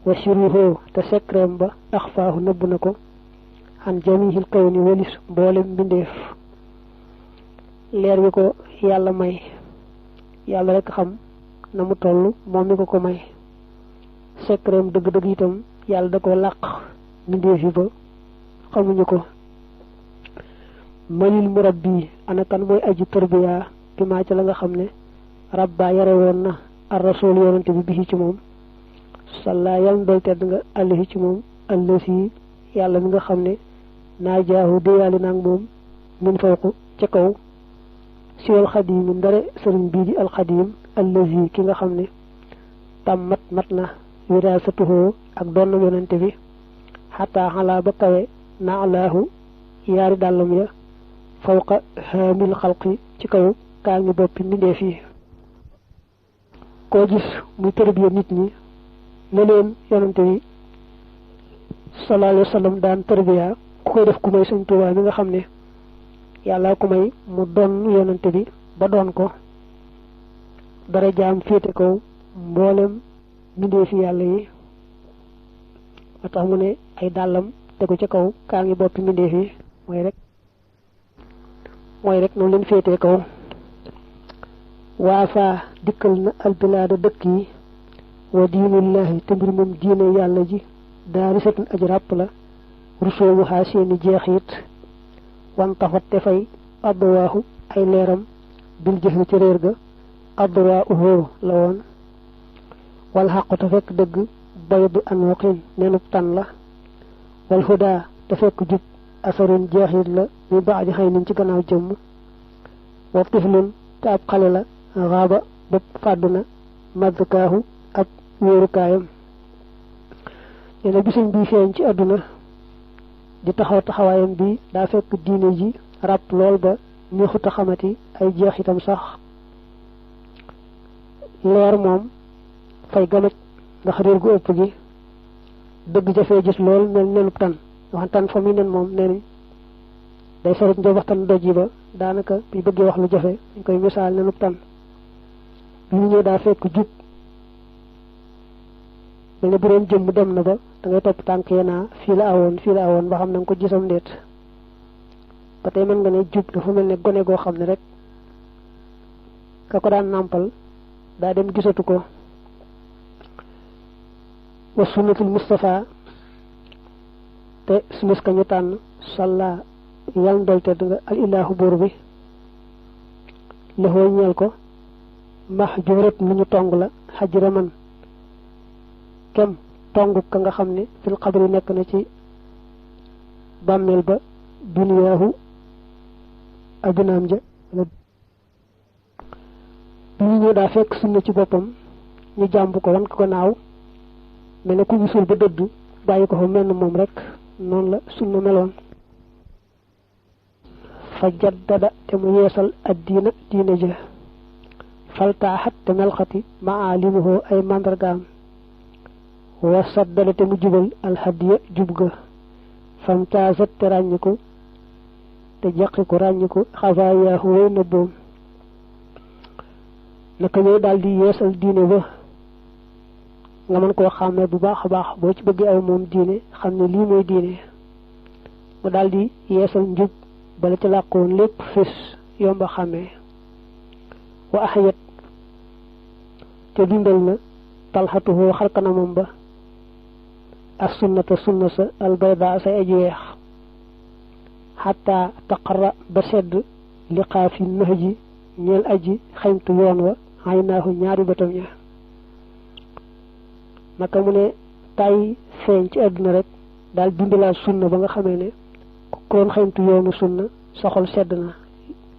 wa siruhu te sekreem ba axfaahu nëbb na ko xan jamihil kawni walis mboolem mbindeef leer wi ko yàlla may yàlla rek xam na mu toll moom mi ko may sekreem dëgg-dëgg itam yàlla da ko làq mbindeef yi ba xamuñu ko manil murabbi ana kan mooy aji tarbiya bi maa ca la nga xam ne rabba yare woon na ar rasul yonante bi ci moom salla yàlla dool tedd nga àllahi ci moom allasi yàlla mi nga xam ne naa jaahu déyaali naag moom min fawqu ca kaw siwal xadim ndare sëriñ bii di alxadim allasi ki nga xam ne tam mat na wirasatuhu ak doon yonante bi xataa xalaa ba kawe na alaahu yaari dàllam ya fawqa haamil xalqi ci kaw kaa ngi boppi mbindeef yi koo gis muy tërbiya nit ñi ne leen yonante bi sallallahu alayhi wa sallam daan tërbiya ku koy def ku may Sëñ Tuubaa mi nga xam ne yàlla ku may mu doon yonante bi ba doon ko dara jaam féete kaw mboolem mbindeefi yàlla yi ba tax mu ne ay dàllam tegu ca kaw kaa ngi boppi mbindeef yi mooy rek noonu leen féetee kaw waafaa dikkal na albilaada dëkk yi wa diinullahi te mbir moom diine yàlla ji daarisatun aj ràpp la rusoomu xaa seeni jeexit wan taxat te fay adduwaahu ay leeram bil jëxli ci réer ga adduwaa uhoo la woon wal xaqu te fekk dëgg baydu anwaqin nenub tan la wal hudaa te fekk jub asarun jeexit la mi baax di xëy niñ ci gannaaw jëmm wa tiflun te ab xale la raaba bopp fàddu na maddkaahu ab wéerukaayam neena bisuñ bii feeñ ci àdduna di taxaw taxawaayam bi daa fekk diine ji ràpp lool ba neexuta xamati ay jeexitam sax leer moom fay gamaj ndax réer gu ëpp gi dëgg jafee gis lool mel nenub tan waxan tan fa muy nen moom nee nañ day sarit njobaxtan doj yi ba daanaka bi bëggee wax lu jafe dañ koy misaal nenub tan bi ñu ñëw daa fekk jub mel ne bu doon jëmm dem na ba da ngay topp tànk yenaa fii la awoon ba xam na nga ko gisam ndéet ba tey mën nga ne jub dafa mel ne gone goo xam ne rek ka ko daan nàmpal daa dem gisatu ko wa sunnatul Mustafa te sunas ka ñu tànn salla yàlla ndol tedd nga al ilaahu buur bi lëxoo ñeel ko mahjurat lu ñu tong la xajra man kem tong ka nga xam ne fil xabri nekk na ci bàmmeel ba duniyaahu adunaam ja bi ñu ñëw daa fekk sunna ci boppam ñu jàmb ko wan ko naaw mel ne ku ñu suul ba dëdd bàyyi ko fa mel moom rek noonu la sunna meloon fa jaddada te mu yeesal ad diina ja faltaaxat te melxati maalimuhu ay màndargaam wa saddala te mu jubal alhadiya jub ga famtaasat te ràññiku te jaqiku ràññiku xafaayaahu way nëbboom naka ñëw daal di yeesal diine ba nga mën koo xàmmee bu baax a baax boo ci bëggee aw moom diine xam ne lii mooy diine mu daal di yeesal njub bala ci làqoon lépp fis yomba xàmmee wa axyat te dundal na talxatuhu xarkanamam ba ak sunnata sunna sa albayda say aji weex xataa taqara ba sedd liqaafi nax ji ñeel aji xaymtu yoon wa xay naahu ñaari bëtam ña naka mu ne tay feeñ ci àdduna rek daal dundalaat sunna ba nga xamee ne ku doon xaymtu yoonu sunna sa xol sedd na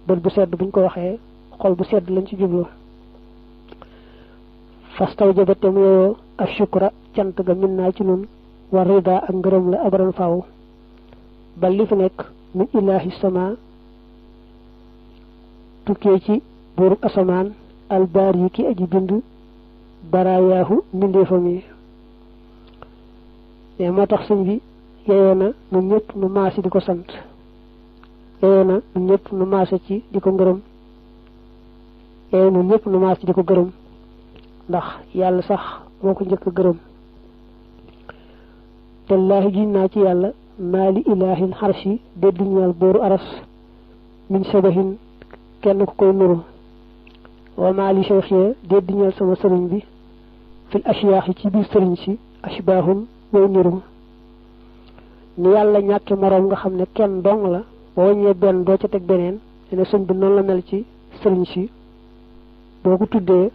bët bu sedd buñ ko waxee xol bu sedd lañ ci jublu fastaw jabate mu yooyoo ak shukra cant ga min naa ci nun war rida ak ngërëm la abaran faaw ba li fi nekk min ilaahi sama tukkee ci buurub asamaan albaar yi ki aji bind baraayaahu mbindeefam yi mais moo tax sëñ bi yeyoo na ñun ñëpp nu maase di ko sant yeyoo na ñun ñëpp nu maase ci di ko ngërëm yeyoo ñun ñëpp nu maase ci di ko gërëm ndax yàlla sax moo ko njëkk gërëm tallaahi giñ naa ci yàlla maali ilaahil xarshi déddi ñeel booru aras min sabahin kenn ku koy nuru wa maali cheikh déddi ñeel sama sëriñ bi fil ashyaax yi ci biir sëriñ si ashbaahun way niru ni yàlla ñàkki moroom nga xam ne kenn dong la boo waññee benn doo ca teg beneen ne sëñ bi noonu la mel ci sëriñ si boo ko tuddee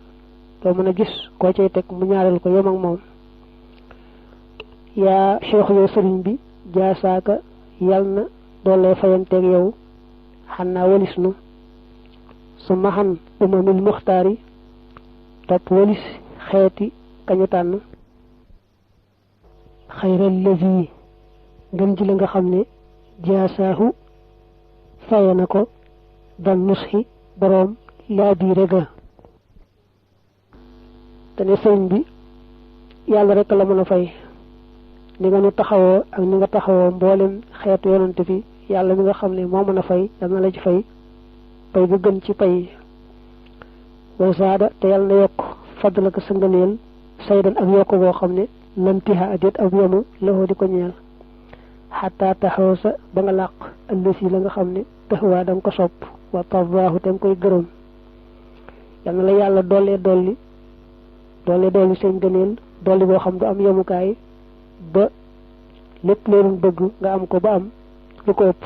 doo mën a gis koo cay teg mu ñaareel ko yem ak moom yaa cheikh yow sëriñ bi jaasaaka yal na doole fayanteeg yow xanaa walis nu su maxan umamil muxtaar yi topp walis xeeti kañu tànn xayral lazi ngën ji la nga xam ne jaasaahu faye na ko dan nusxi boroom laa biire ga te ne sëriñ bi yàlla rek la mën a fay ni nga nu taxawoo ak ni nga taxawoo mboolem xeetu yonante bi yàlla mi nga xam ne moo mën a fay yal na la ci fay pay bu gën ci pay wa zaada te yàlla na yokk fadlaka sa ngëneel saydan ak yokk boo xam ne lantiha adéet ab yemu loxoo di ko ñeel xataa taxaw sa ba nga làq ëllësi la nga xam ne taxawaa da nga ko sopp wa tardaahu te nga koy gërëm yal na la yàlla dolli seen ngëneel dolli boo xam du am yemukaay ba lépp loo doon bëgg nga am ko ba am lu ko ëpp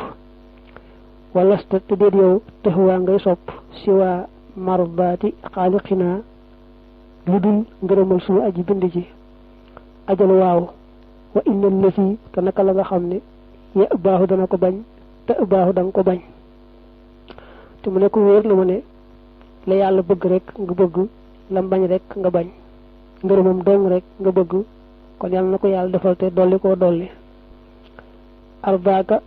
wala te déet yow taxawaa ngay sopp si waa marbaati xaaliqinaa lu dul ngërëmal suñu aji bind ji ajal waaw wa innal lasi te naka la nga xam ne ya baaxu dana ko bañ te baaxu danga ko bañ te mu ne ko wóor na ma ne la yàlla bëgg rek nga bëgg lam bañ rek nga bañ ngërëmam dong rek nga bëgg kon yàlla na ko yàlla defal te dolli koo dolli ardaaka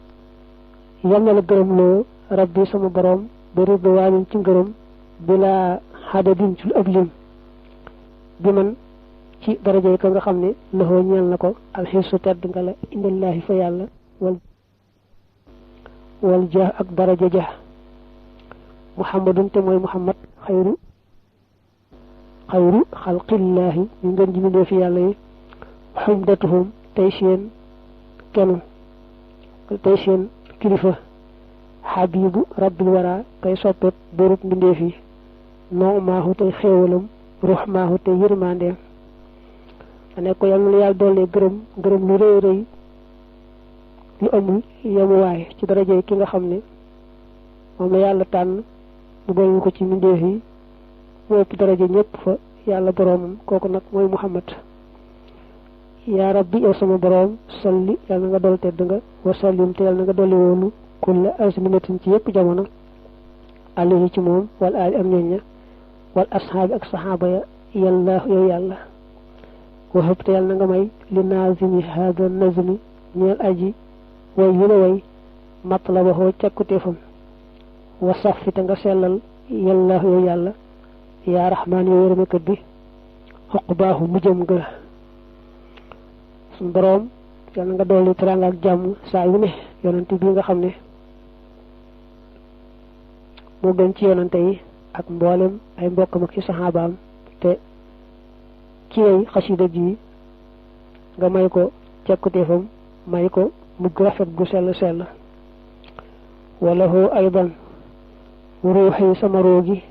yal na la gërëm loo rabbi sama borom ba ridwaanin ci ngërëm bila xadadin ci lu ab lim bi man ci daraja ka nga xam ne loxoo ñeel na ko alxiisu tedd nga la indallaahi fa yàlla wal jaa ak daraja ja muhammadun te mooy muhammad xayru xalqillaahi ñu ngeen ji mindee fi yàlla yi xumdatuhum tey seen kenu tey seen kilifa xabibu rabbil wara tey soppet borub mbindeef yi noo maaxu tey xéewalam ruux maaxu tey yërmandeem ne ko yal na la yàlla doole gërëm lu rëy rëy lu amul yemuwaay ci daraje ki nga xam ne moom la yàlla tànn mu boole ko ci mbindeef yi mu ëpp daraje ñëpp fa yàlla boroomam kooku nag mooy muhammad yaa rabbi yow sama boroom salli yàlla na nga dool tedd nga wa sallim te yàlla na nga dolli woonu kulla azminatin ci yëpp jamono alayhi ci moom wal aali ak ñoñña wal ashaabi ak saxaaba ya yàlla yow yàlla waxëb te yàlla na nga may li naazimi haada nazmi ñeel aji way yi la way matlabaxoo càkkuteefam wa saf fi te nga sellal yàlla yow yàlla yaa raxmaan yow yërëmekat bi xoq baaxu mujjam ga suñ boroom yàlla na nga dolli teraanga ak jàmm saa yu ne yonante bi nga xam ne moo gën ci yonante yi ak mboolem ay mbokkam ak ci saxaabaam te ci way xasida ji nga may ko cekkuteefam may ko mujj rafet gu sell wala hoo aydan ruuxi sama roogi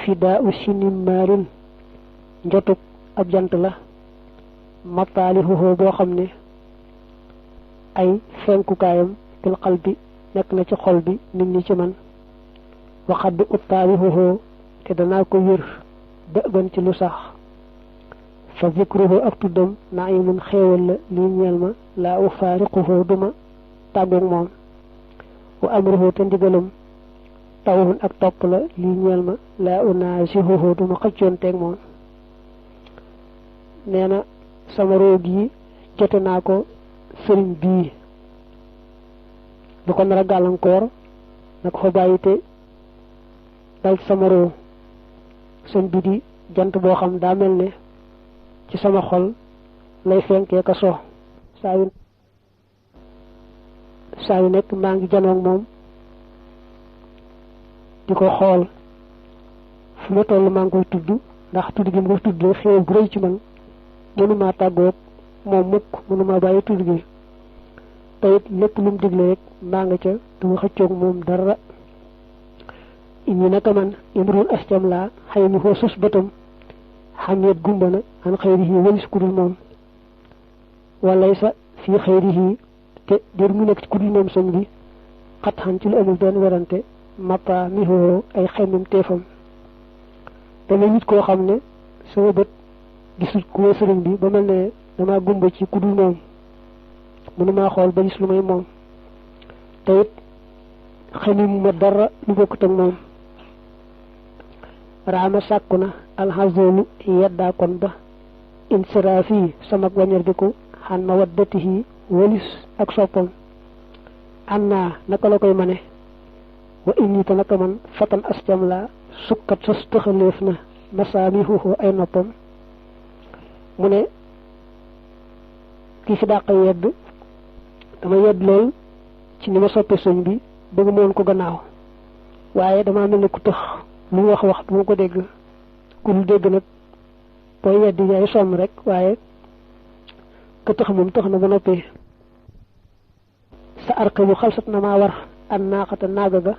fidaa u sinin maarin njotug ab jant la mataalihuhoo boo xam ne ay fenkukaayam fil qalbi nekk na ci xol bi nit ñi ci man waxaddu uttaalihuhoo te danaa ko wér dëban ci lu sax fa zikruhu ak tuddam naimun xéewal la lii ñeel ma laa u faariquhu duma tàggoog moom wa amruhu te ndigalam tawun ak topp la lii ñeel ma laa u naasihuhu duma xëccoonteeg moom nee na sama roog yi jote naa ko sëriñ bii du ko nar a gàllankoor na ko fa bàyyi te dal sama roo sëñ bi di jant boo xam daa mel ne ci sama xol lay fenkee ka so saa yu nekk maa ngi janoog moom di ko xool fu ma toll maa ngi koy tudd ndax tudd gi mu koy tudd xéewal bu rëy ci man mënumaa tàggoog moom mukk mënuma bàyyi tudd gi te it lépp lu mu digle rek maa nga ca duma xëccoog moom dara inni naka man imrun ascam laa xëy ni foo sus bëtam xameet gumba na an xëyrihi walis kudul moom walay sa fii xëyrihi te dir mu nekk ci kudul moom sëñ bi xat xan ci lu amul benn werante mappa mi hoo ay xemmim teefam dama nit koo xam ne sama bët gisul ku sëriñ bi ba mel ne dama gumba ci kudul moom mënumaa xool ba gis lu may moom te it xemmim ma dara lu bokkut ak moom raama sàkku na alxazolu yeddaa kon ba insiraafi sama wañar bi ko xan ma waddatihi walis ak soppam annaa naka la koy mane wa inni te naka man fatan ascam la sukkat sos tëxaleef na masaami xuuxu ay noppam mu ne kii fi dàq yedd dama yedd lool ci ni ma soppe sëñ bi bëgg moon ko gannaaw waaye dama mel ne ku tëx lu wax du ma ko dégg ku lu dégg nag booy weddi yaay sonn rek waaye ka tëx moom tëx na ba noppee sa arka bu xalsat na maa war an naaxata naaga ga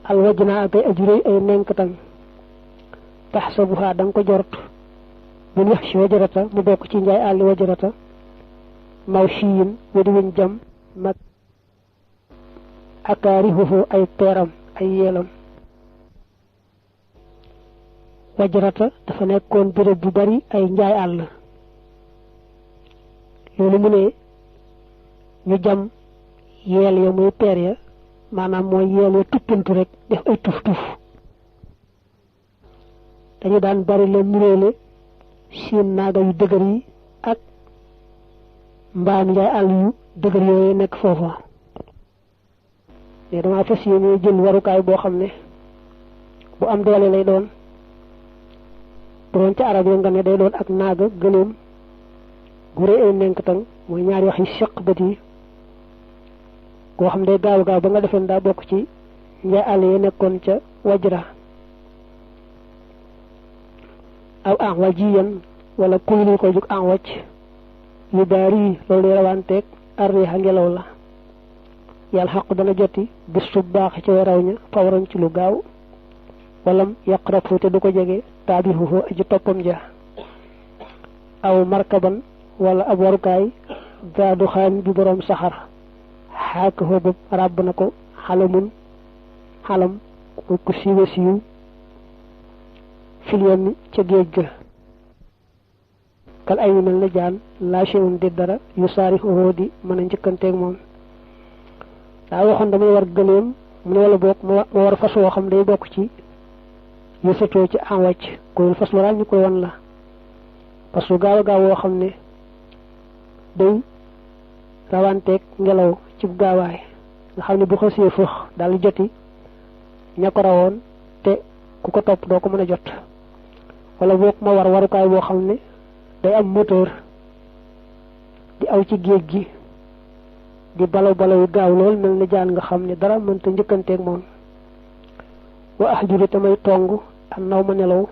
al waj naa ak ay ajuréy ay nenkatan tax sa buxaa da nga ko jort mun wax ci wajarata mu bokk ci njaay àlli wajarata maw chiyin wadi wuñ jam mag akaari foofu ay peeram ay yeelam wajarata dafa nekkoon béréb bu bari ay njaay àll loolu mu ne ñu jam yeel ya muy peer ya maanaam mooy yeel ya tuppantu rek def ay tuf tuf dañu daan bari la nuróole seen naaga yu dëgër yi ak mbaam njaay àll yu dëgër yooyu nekk foofa ne dama fas yéene jël warukaay boo xam ne bu am doole lay doon bu doon ca arab yi nga ne day doon ak naaga gëléem gu rëy ay nenkatan mooy ñaari wax yi seq bët yi koo xam day gaaw ba nga defeen daa bokk ci njaay àll yi nekkoon ca wajra aw an wajiyan wala kuyli ko jug an wacc yu daari loolu day rawanteeg arriixa ngelaw la yàlla xaq dana joti bis su baax ci raw ña fawran ci lu gaaw walam yaqrabu te du ko jege taabihuhu aji toppam ja aw markaban wala ab warukaay gaadu xaan bi boroom saxar xaaka xóobab ràbb na ko xalamun xalam ku siiwa siiw filiyam ca géej ga kal ay mel na jaan laachewun di dara yu saari xóo di mën a njëkkanteeg moom daa waxoon damay war gëléem mu ne wala boog ma war fas woo xam day bokk ci yu sëtoo ci en wàcc koyul fas lu ràññi koy won la parce que gaaw a gaaw woo xam ne day rawanteeg ngelaw ci gaawaay nga xam ne bu xasee fëx daal joti ña ko rawoon te ku ko topp doo ko mën a jot wala boog ma war warukaay boo xam ne day am moteur di aw ci géej gi di balaw yu gaaw lool mel ni jaan nga xam ne dara mënta njëkkanteeg moom wa ahjuri tamay tong ak naw ma nelaw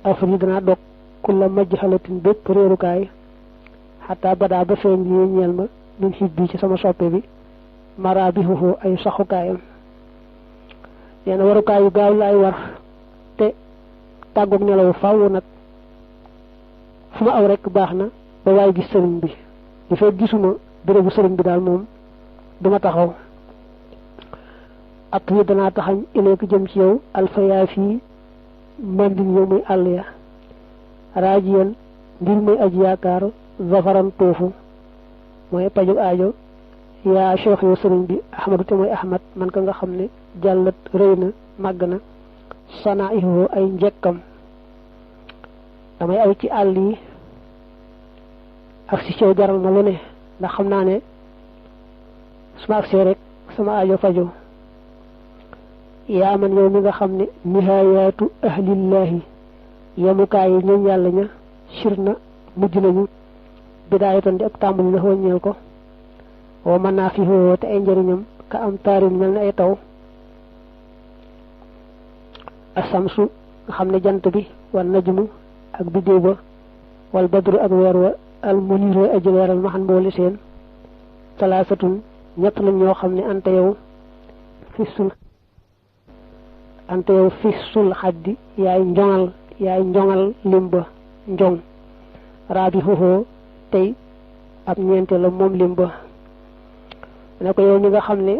afri danaa dog kulla majj xalatin bépp réerukaay xataa badaa ba feeñ li ñeel ma min xib bi ci sama soppe bi mara bi xuxu ay saxukaayam nee na warukaay yu gaaw laay war te tàggoog nelaw faaw nag fu ma aw rek baax na ba waaye gis sëriñ bi li fekk gisuma bérébu sëriñ bi daal moom duma taxaw ak yi danaa taxañ ileeku jëm ci yow alfayaa fii mandin yow muy àll ya raajiyan ngir muy aji yaakaar zafaran toofu mooy pajug aajo yaa cheikh yow sëriñ bi ahmadu te mooy ahmad man ka nga xam ne jàllat rëy na màgg na sana ihu ay njekkam damay aw ci àll yi ak si coow jaral ma lu ne ndax xam naa ne su ma agsee rek sama aajo fajo yaa man yow mi nga xam ne nihayaatu ahlillahi yemukaay yi ñoom yàlla ña sir na mujj nañu bidaayatan di ab tàmbali la wàññeel ko wa mën naa fi te ay njëriñam ka am taarin mel na ay taw asamsu nga xam ne jant bi wal najmu ak biddiw ba wal badru ak weer wa al muniroo aji leeral ma xan boole seen talaasatun ñett lañ ñoo xam ne ante yow fi sul xaddi yaay njoŋal limba njoŋ raabi xuxoo tey ab ñeente la moom limba ne ko yow mi nga xam ne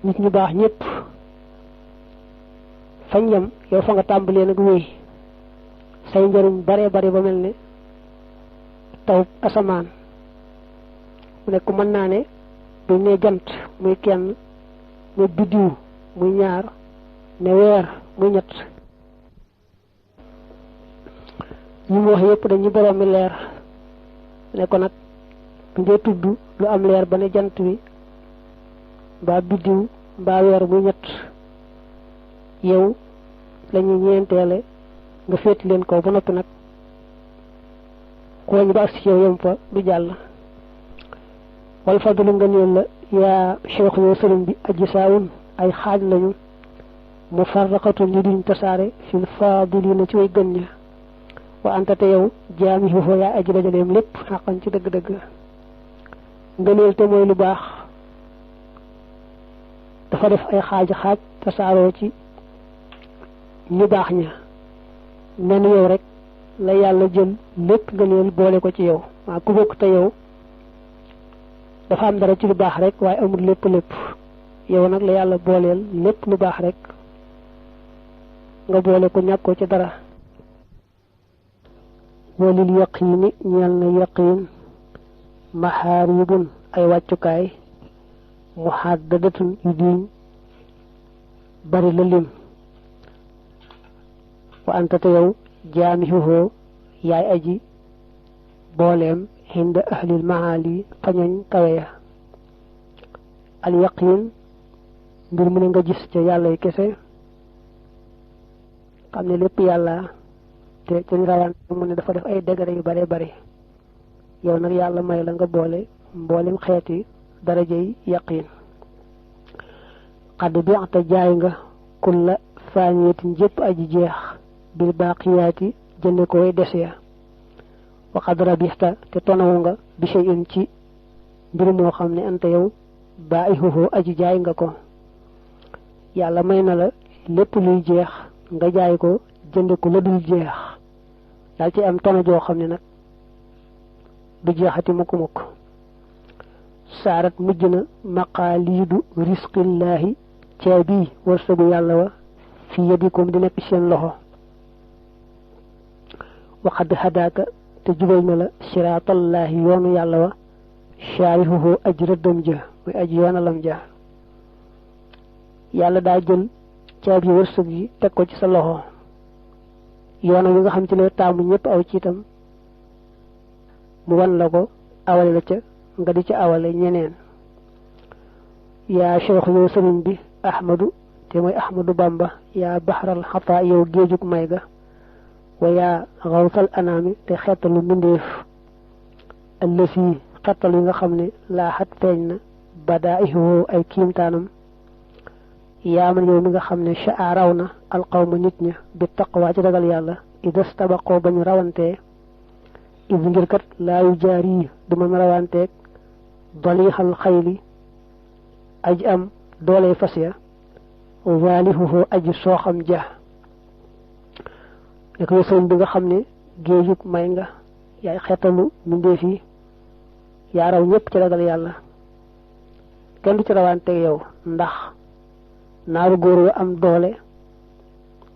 nit ñu baax ñëpp fañ yam yow fa nga tàmbalee nag wéy say njëriñ bare bare ba mel ne taw asamaan mu nekk mën naa ne buñ ne jant muy kenn ne biddiw muy ñaar ne weer muy ñett ñi mu wax yëpp dañuy borom mi leer ne ko nag bu dee tudd lu am leer ba ne jant wi mbaa biddiw mbaa weer muy ñett yow lañuy ñeenteele nga féeti leen ko ba noppi nag xooñ ba ak si yow yem fa du jàll wal fadlu nga neel la yaa cheikh yow sëriñ bi aji saawun ay xaaj lañu mu farraqatu li duñ tasaare fil faadilina ci way gën ña wa anta te yow jaami foofu yaa aji dajaleem lépp xaqan ci dëgg-dëgg ngëneel te mooy lu baax dafa def ay xaaj tasaaroo ci ñu baax ña mel yow rek la yàlla jël lépp ngëneel boole ko ci yow waa ku bokk te yow dafa am dara ci lu baax rek waaye amul lépp yow nag la yàlla booleel lépp lu baax rek nga boole ko ñàkkoo ci dara walil yaqiini ñeel na yaqiin maxaaribun ay wàccukaay muhaddadatun yu diiñ bari la lim wa anta te yow jaamihuhoo yaay aji booleem hinda ahlil maali fañoñ kawe ya al yaqiin mbir mu ne nga gis ca yàlla yi kese xam ne lépp yàlla te ci rawaan mu ne dafa def ay degré yu bare bare yow nag yàlla may la nga boole mboolem xeeti darajey yaqiin xadd bi ata jaay nga kulla faaniyatin jëpp aji jeex bil baaqiyaati jënde ko way des ya wa qad rabixta te tonawu nga bi shay'in ci mbir moo xam ne anta yow baa'ihuhu aji jaay nga ko yàlla may na la lépp luy jeex nga jaay ko jënde ko la dul jeex daal ci am tono joo xam ne nag du jeexati mukk saarat mujj na maqaaliidu risqillaahi caabi wërsëgu yàlla wa fi yadikum di nekk seen loxo waxad hadaaka te jubal na la siraatallaahi yoonu yàlla wa shaarihuhu aj rëddam ja muy aj yoonalam ja yàlla daa jël caabi wërsëg yi teg ko ci sa loxo yoonam yi nga xam ci la taamu ñëpp aw ci itam mu wan la ko awale la ca nga di ca awale ñeneen yaa cheikh yow sëriñ bi ahmadu te mooy ahmadu bamba yaa baxaral xataa yow géejug may ga wa yaa xawsal anaami te xettalu mbindeef allësi xettal yi nga xam ne laaxat feeñ na badaa ihoo ay kiimtaanam yaa man yow mi nga xam ne shaa raw na alqawma nit ña bi taqwa ci ragal yàlla idas tabaqoo bañu rawantee is ngir kat laayu jaar yi du mën rawanteeg dalixal xayli aji am doole fas ya waalihuhu aji sooxam ja nekk yow sëñ bi nga xam ne géejug may nga yaay xeetalu mbindeef yi yaa raw ñëpp ci ragal yàlla kenn du ci rawanteeg yow ndax naaru góor wa am doole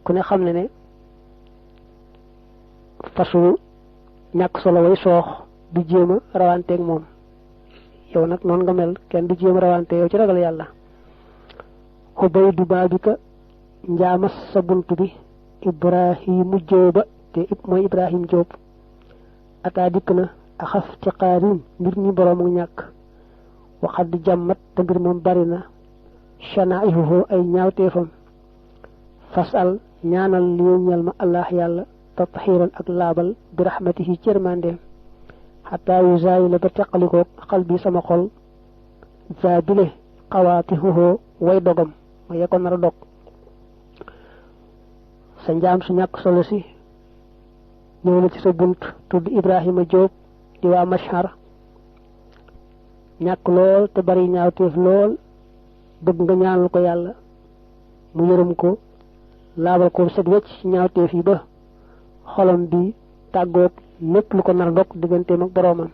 ku ne xam ne fasu ñàkk solo way soox du jéem a rawanteeg moom yow nag noonu nga mel kenn du jéem a rawante yow ci ragal yàlla xubay du baabika njaamas sa bunt bi ibrahimu jóoba te mooy ibrahim jóob ataa dikk na axaf ci xaarin mbir ñu boroomu ñàkk waxat di jàmmat te mbir moom bari na shanaihuhu ay ñaawteefam fasal ñaanal li ñal ma allah yàlla tatxiiran ak laabal bi rahmatihi cërmandeem xataa yu zaayi la ba teqalikoog xal bi sama xol zaabile xawaatihuhu way dogam ma yee ko nar a dog sa njaam su ñàkk solo si ñëw na ci sa bunt tudd Ibrahima Jóob di waa Mashar ñàkk lool te bari ñaawteef lool bëgg nga ñaanal ko yàlla mu yërëm ko laabal ko set wecc ci ñaawteef yi ba xolam bi tàggoog lépp lu ko nar dog digganteem ak boroomam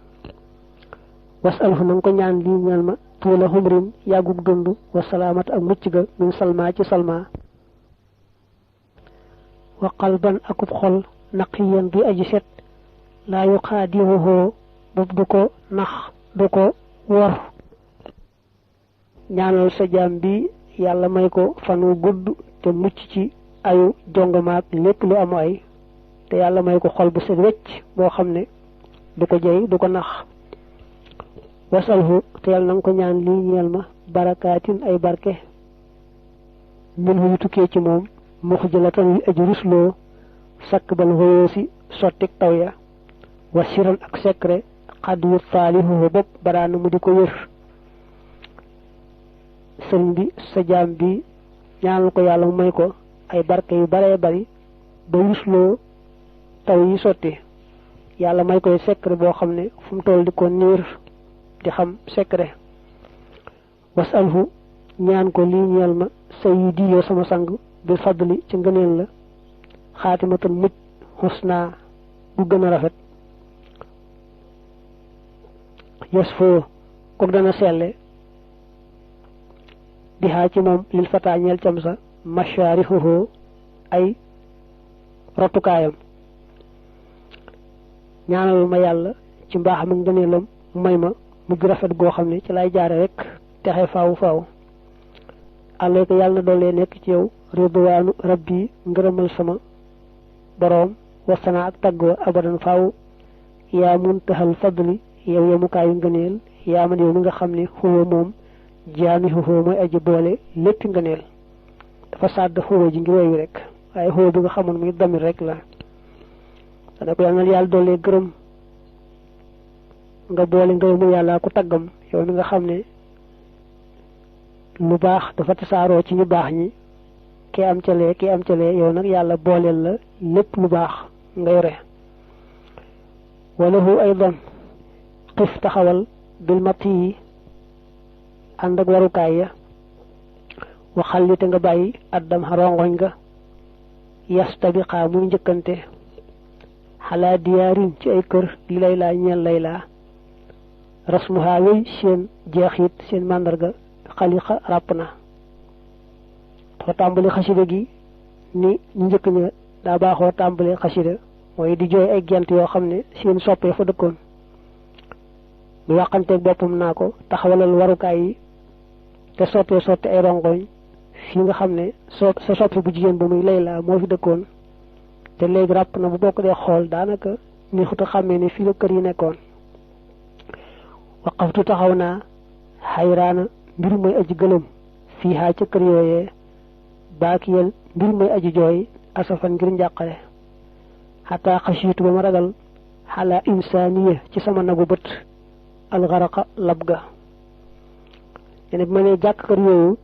wasalhu na nga ko ñaan lii ñaan ma tuula humrin yàggug dund wa salaamat ak mucc ga min salma ci salma wa qalban akub xol naqiyan bi aji set laa yuqaadiruhu bopp du ko nax du ko wor ñaanal sa jaam bi yàlla may ko fan wu gudd te mucc ci ayu jongamaak lépp lu am ay te yàlla may ko xol bu set wecc boo xam ne du ko jey du ko nax wasalhu te yàlla na nga ko ñaan lii ñeel ma barakaatin ay barke min hu yu tukkee ci moom muxjilatan yu aji rusloo sakk bal hoyoosi sottik taw ya wa siran ak secret xadd yu faalihu bopp baraana mu di ko wér sëriñ bi sa jaam bi ñaanal ko yàlla mu may ko ay barke yu baree bari ba rusloo taw yi sotti yàlla may koy secret boo xam ne fu mu toll di ko niir di xam secret wasalhu ñaan ko lii ñeel ma sayyidi yoo sama sang bi fadli ci ngëneel la xaatimatan mujj xusna bu gën a rafet yes foo kook dana selle di xaa ci moom lil fataa ñeel cam sa mashaarihuhu ay rotukaayam ñaanal ma yàlla ci mbaaxam ak ngëneelam may ma mujj rafet goo xam ne ci lay jaare rek texe faawu faaw àllee ko yàlla na doole nekk ci yow ridwaanu rabbi ngërëmal sama boroom wasana ak tagg wa abadan faaw yaa muntahal fadli yow yemukaayu ngëneel yaa man yow mi nga xam ne xuwa moom jaami xuwa mooy aji boole lépp ngëneel dafa sàdd xuwa ji ngir woyu rek waaye xuwa bi nga xamoon muy damir rek la dana ko yàlla na yàlla doole gërëm nga boole ngërëmu yàlla ku taggam yow mi nga xam ne lu baax dafa tasaaroo ci ñu baax ñi kii am ca lee yow nag yàlla booleel la lépp lu baax nga yore walahu aydan xif taxawal bil matti yi ànd ak warukaay ya waxallite nga bàyyi addam rongoñ nga yastabiqaa muy njëkkante xalaa diyaarin ci ay kër li laylaa ñeel laylaa rasmuhaa wéy seen jeexit seen màndarga xaliqa ràpp na dafa tàmbali xasida gi ni ñu njëkk ña daa baaxoo tàmbali xasida mooy di jooy ay gent yoo xam ne seen soppee fa dëkkoon mu wàqanteeg boppam naa ko taxawalal warukaay yi te sotti ay rongoñ fi nga xam ne sa soppi bu jigéen ba muy Layla moo fi dëkkoon te léegi ràpp na bu bokk dee xool daanaka ni xuta xàmmee ne fii la kër yi nekkoon waqaftu taxaw naa xayraana mbir mooy aji gëlëm fii haa ca kër yooyee baakiyal mbir mooy aji jooy asafan ngir njàqare xataa xasiitu ba ma ragal xalaa insaaniya ci sama nagu bët alxaraqa lab ga ne bi ma ne jàkk kër yooyu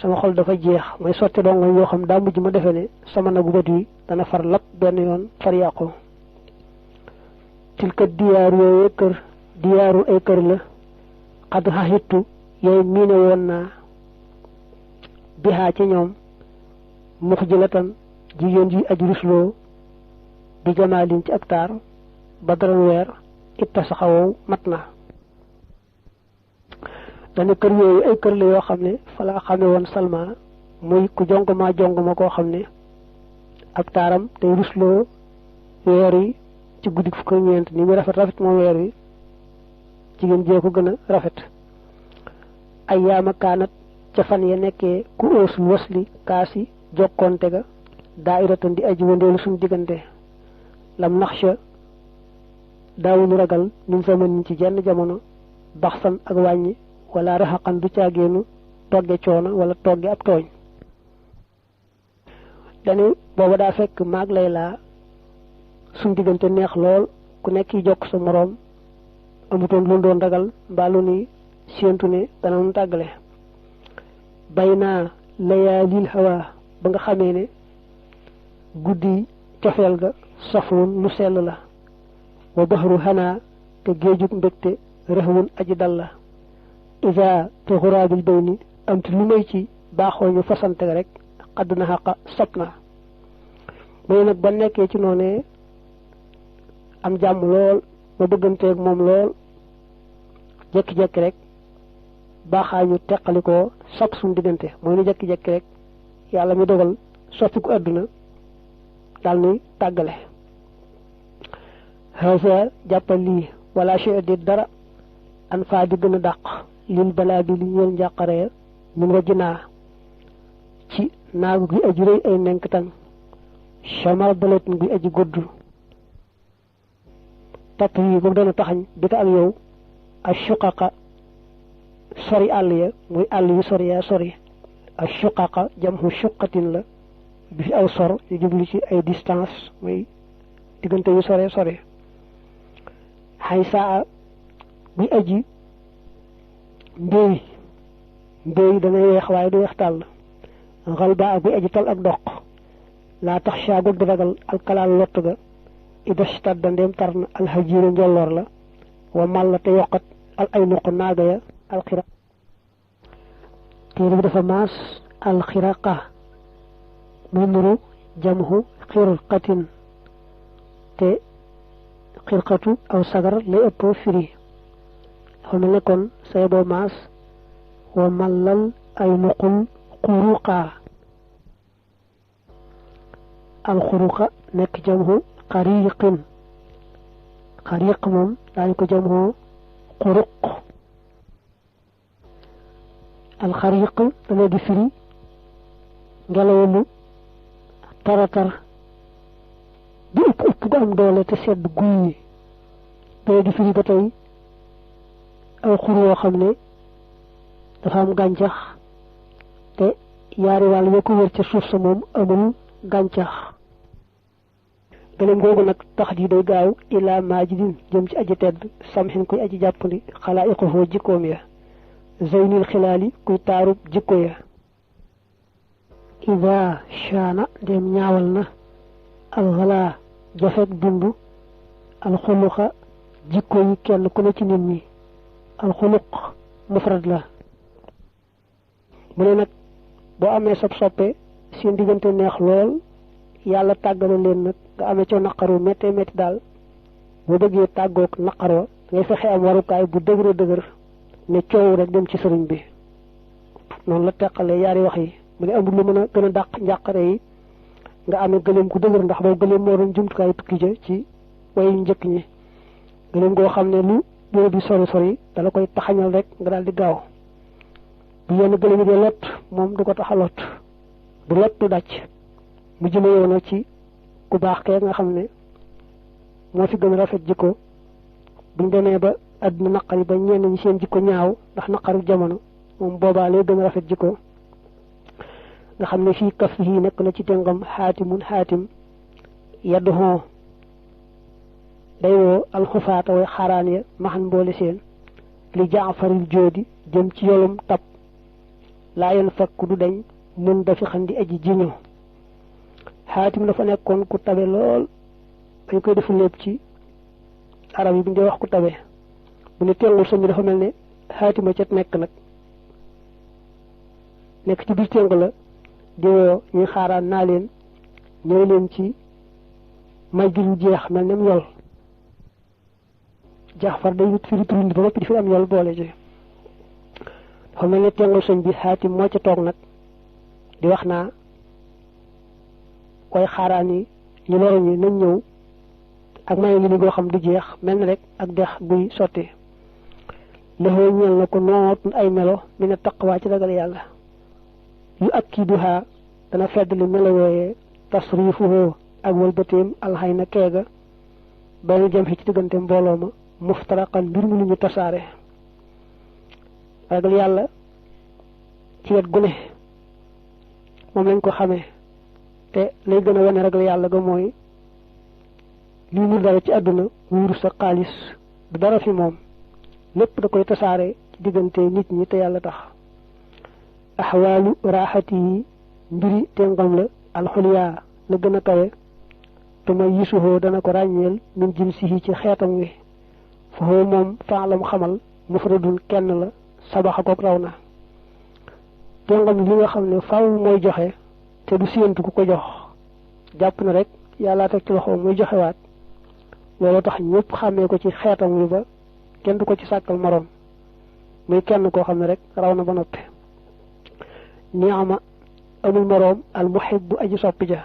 sama xol dafa jeex mooy sotti dongo yoo xam daa mujj ma defe ne sama nagu bët yi dana far lab benn yoon far yàqu tilka diyaaru yooyee kër diyaaru ay kër la xad xaxittu yooyu miine woon naa bihaa ci ñoom muxjilatan jigéen ji aj rusloo bi jamaalin ci ak taar ba daran weer itta saxawow mat na dana kër yooyu ay kër la yoo xam ne falaa xame woon Salma muy ku jongoma koo xam ne ak taaram tey rusloo weer yi ci guddi fukk ak ñeent ni muy rafet moom weer wi jigéen jee ko gën a rafet ay yaama kaanat ca fan ya nekkee ku óosul wasli kaasi jokkoonte ga daairatan di aji wëndeelu suñu diggante lam naxsha daawuñu ragal min zaman ci jenn jamono baxsan ak wàññi wala raxaqan du caageenu togge coono wala togge ab tooñ dani booba daa fekk maag Layla suñu diggante neex lool ku nekk yi jokk sa moroom amutoon lu doon ragal mbaa lu ni séentu ne dana mu tàggale bay naa layaalil hawa ba nga xamee ne guddi cofeel ga safoon lu sell la wa baxru xanaa te géejug mbégte rëxwun aji dal la isa te xuraabil bay ni am te lu may ci baaxoo ñu fasante rek xadd na xaqa sopp na mooy nag ba nekkee ci noonee am jàmm lool ma bëgganteeg moom lool jekki-jekki rek baaxaa ñu teqalikoo sopp suñu diggante mooy nu jekki-jekki rek yàlla mi dogal soppiku àdduna daal nuy tàggale hasa jàppal lii wala chey di dara an faa di gën a dàq lil balaa bi li ñeel njàqaree min wajinaa ci naagu gi aji rëy ay nenk tang chamar baletin gi aji gudd tapp yi boobu dana taxañ bi ko ak yow ak suqaqa sori àll ya muy àll yu sori yaa sori ak suqaqa jamhu suqatin la bi fi aw sor yu jublu ci ay distance muy diggante yu sore sori xay saa buy aji mbéy dana weex waaye du weex tàll xal ba ak buy aji tal ak doq laa tax caagul di ragal alkalaal lott ga idastad da ndeem tar na alxajiira njolloor la wa màlla te yokkat al ay nuq naaga ya alxira téere bi dafa maas alxiraqa muy nuru jamhu xirqatin te xirqatu aw sagar lay ëppoo firi dafa mel ne kon say boo maas wa mallal ay nuqul xuruqa alxuruqa nekk jamhu xariqin xariq moom daañu ko jamhu xuruq alxariq dana di firi ngelaw lu taratar di ëpp gu am doole te sedd guy dana di firi ba tey aw xur woo xam ne dafa am gàncax te yaari wàll yoo ko wër ca suuf sa moom amul gàncax gëlëm googu nag tax di day gaaw ilaa maajidin jëm ci aji tedd samxin kuy aji jàppandi xalaa iqofoo jikkoom ya zeynil xilaali kuy taarub jikko ya ida shaana dem ñaawal na alxalaa jafet dund alxuluqa jikko yi kenn ku ne ci nit ñi alxuluq mufrad la mu ne nag boo amee sab soppe seen diggante neex lool yàlla tàggale leen nag nga amee ca naqaru méttee métti daal boo bëggee tàggoog naqar wa ngay fexe am warukaay bu dëgër dëgër ne coow rek dem ci sëriñ bi noonu la teqalee yaari wax yi mu ne amul lu mën a gën a dàq njàqare yi nga amee gëléem gu dëgër ndax boobu gëléem moo doon jumtukaay tukki ja ci wayu njëkk ñi gëléem goo xam ne lu bërëb bi sori sori dala koy taxañal rek nga daal di gaaw bu yenn gëléem yi dee lot moom du ko tax a lot du lot du dàcc mu jëme yow na ci ku baax kee nga xam ne moo fi gën a rafet jikko buñ demee ba àdduna naqari ba ñenn ñi seen jikko ñaaw ndax naqaru jamono moom boobaa lay gën a rafet jikko nga xam ne fii kaf yi nekk na ci tëngam xaatim yaddu hon day woo alxufaata way xaaraan ya maxan mboole seen li jaafaril joodi jëm ci yolum tab laa yen fakk du dañ mën dafi xam di aji jiño xaatim dafa nekkoon ku tabe lool dañ koy defu lépp ci arab yi bu ñu dee wax ku tabe bu ne tengul sëñ bi dafa mel ne xaatima ca nekk ci biir téng la di woo ñuy xaaraan naa leen ñëw leen ci may gi lu jeex mel ne mu yol jaafar day wut firi turundi ba noppi di fi am yol boole ci dafa mel ne tengul sëñ bi xaatim moo ca toog nag di wax naa koy xaaraan yi ñu loru ñi nañ ñëw ak may ngi ni goo xam du jeex mel na rek ak dex buy sotti lexoo ñeel na ko noot ay melo mi ne taqwaa ci ragal yàlla yu ak kii duhaa dana feddali melo yooyee tasrifuhu ak wëlbateem alxay na keega bañu jëm ci diggante mbooloo ma muftaraqan mbir mu lu ñu tasaare ragal yàlla ci wet gu ne moom lañ ko xamee te lay gën a wane ragal yàlla ga mooy lii nur dara ci àdduna wuuru sa xaalis du dara fi moom lépp da koy tasaare ci diggante nit ñi te yàlla tax axwaalu raaxati yi mbiri tengam la alxuliyaa la gën a kawe te may yisuhoo dana ko ràññeel min jinsihi ci xeetam wi foofu moom faalam xamal mufradun kenn la sabaxa koog raw na dongam li nga xam ne faaw mooy joxe te du séentu ku ko jox jàpp na rek yàlla teg ci loxo muy joxewaat loolu tax ñëpp xàmmee ko ci xeetam wi ba kenn du ko ci sàkkal moroom muy kenn koo xam ne rek raw na ba noppi niama amul moroom al muhibbu aji soppi ja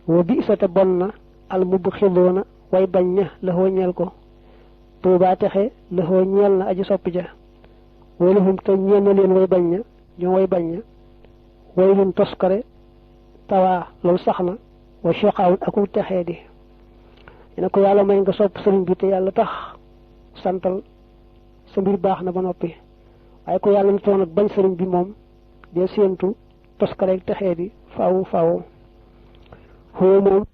wa bisa te bon na al mubxidoona way bañ ña laxoo ñeel ko tuubaa texe laxoo ñeel na aji soppi ja walahum te ñeel na leen way bañ ña ñoo way bañ ña way lun toskare tawaa loolu sax na wa shoqaawun aku texee di ne ko yàlla may nga sopp sëriñ bi te yàlla tax santal sa mbir baax na ba noppi waaye ko yàlla na toon ak bañ sëriñ bi moom dee séentu toskareeg texee di faawu faawu xoo moom